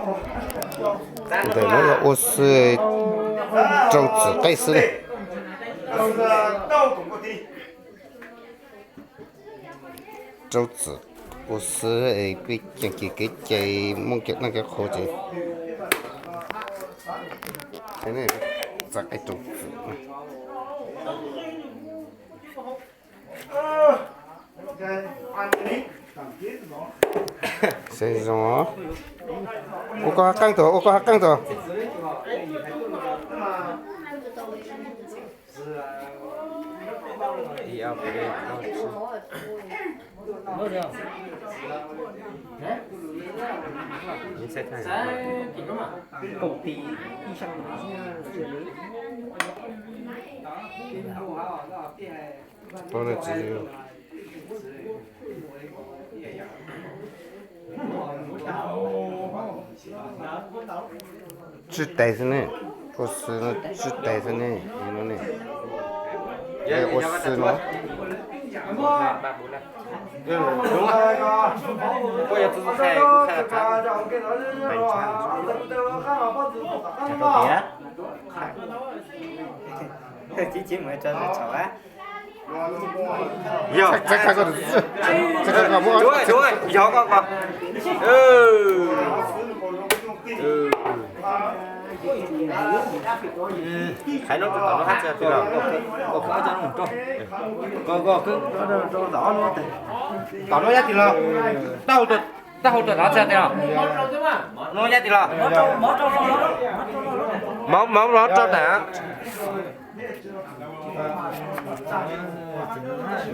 Ntawm no yog ua si rau txim qeej xwb ne. Rau txim ua si, peb ceem kis kev cai Hmoob kev noj kev haus ces txim qeej rau txim. Zoo, ua koj hab qeej tug, ua koj hab qeej tug. Tswj tes xwb ne, ua si no tswj tes xwb ne, no ne. Ua si no. Yog, yog koj koj. Hais no tus tom no hab txog tiag los? Tom no yog tiag los? Taub hau rau tod txog tiag los? No yog tiag los? Mov mov los rau tag.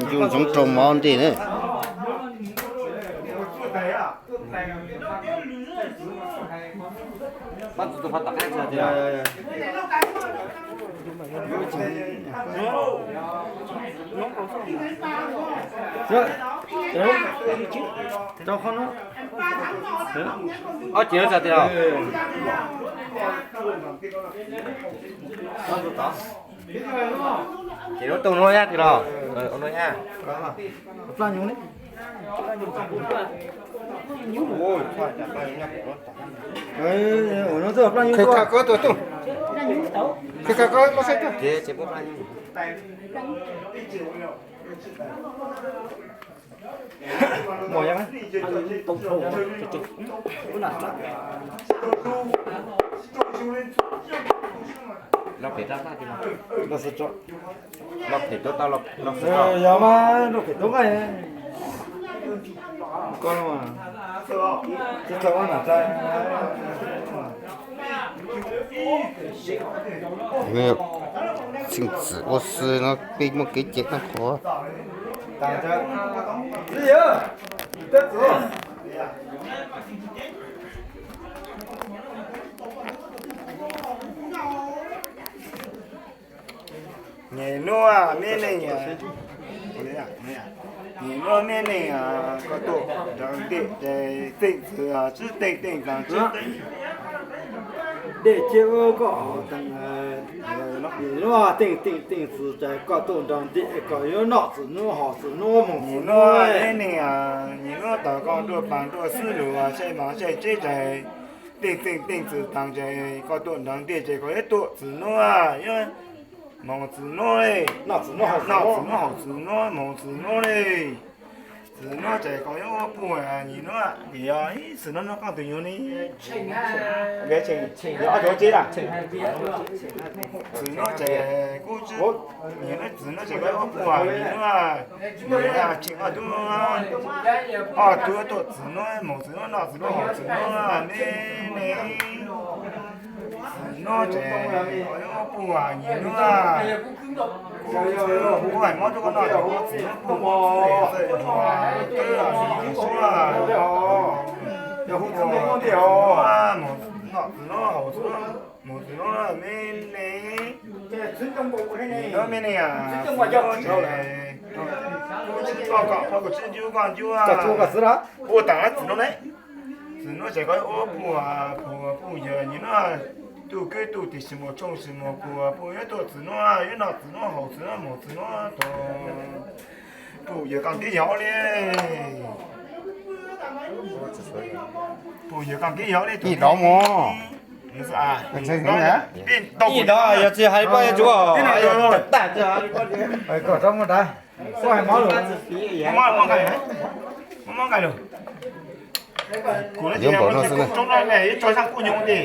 Ncu ntsoov rau mov ntej na. Ob cev txog tiag los? Ces lub tus no yog tiag los? No yog. Qhia koj koj tus tus. Qhia koj koj koj saib koj. Los pem rau tag, los pem rau tau, los pem rau. Yog mas, los pem rau nqaij. Koj no mas, tsis tau ua nam tsa. Txheej txim ua si no peb muaj kev cai dab qhuas. Nyem nuaj me neej, nyem nuaj me neej, koj tuaj nrog tej ces txeej txwv tswb teej teej txaas tswb teej. Dej thiab koj nyem nuaj teej teej teej txwv ces koj tuaj nrog tej koj yuav noj txwv nuav haus txwv nuav moog txwv nuav me neej, nyem nuaj tau koj nruaj paag nruaj xwb lug seb mog seb tseb ces teej teej teej txwv taag ces koj tuaj nrog tej ces koj yuav tuaj txwv nuav yuav moog txwv nuav le, noj txwv nuav haus txwv nuav moog txwv nuav le. Txwv nuav ces koj yuav puag nyem nuaj, yog txwv nuav noj koj tus nyuag ne. Txwv nuav ces kuj, txwv nuav ces koj yuav puag nyem nuaj, nyem nuaj tsheej koj tub, koj tub tuaj txwv nuav moog txwv nuav noj txwv nuav haus txwv nuav me neej. Txwv nuav ces koj yuav puag nyem nuaj, kuv hais mob rua koj noj ces txwv nuav puag txwv nuav, noj txwv nuav haus txwv nuav moog txwv nuav me neej. Nyem nuaj me neej, txwv nuav ces kuv tsib koj kom kuv tsib ncu koj ncu, ua taag txwv nuav ne. Txwv nuav ces koj yuav puag puag puag yog nyem nuaj, tuaj kwv tuaj tij tsis muaj tshooj tsis muaj puag puag yuav tuaj txwv nuav yuav noj txwv nuav haus txwv nuav moog txwv nuav tug, puag yog koj tib yog le. Ib dov mus. Ib dov yog tsis hais li paj yuav tsuav. Koj tau muaj dav, koj hais mov lus. Yuav npaum no xwb na. Ib tso zaj kuj nyoos ti.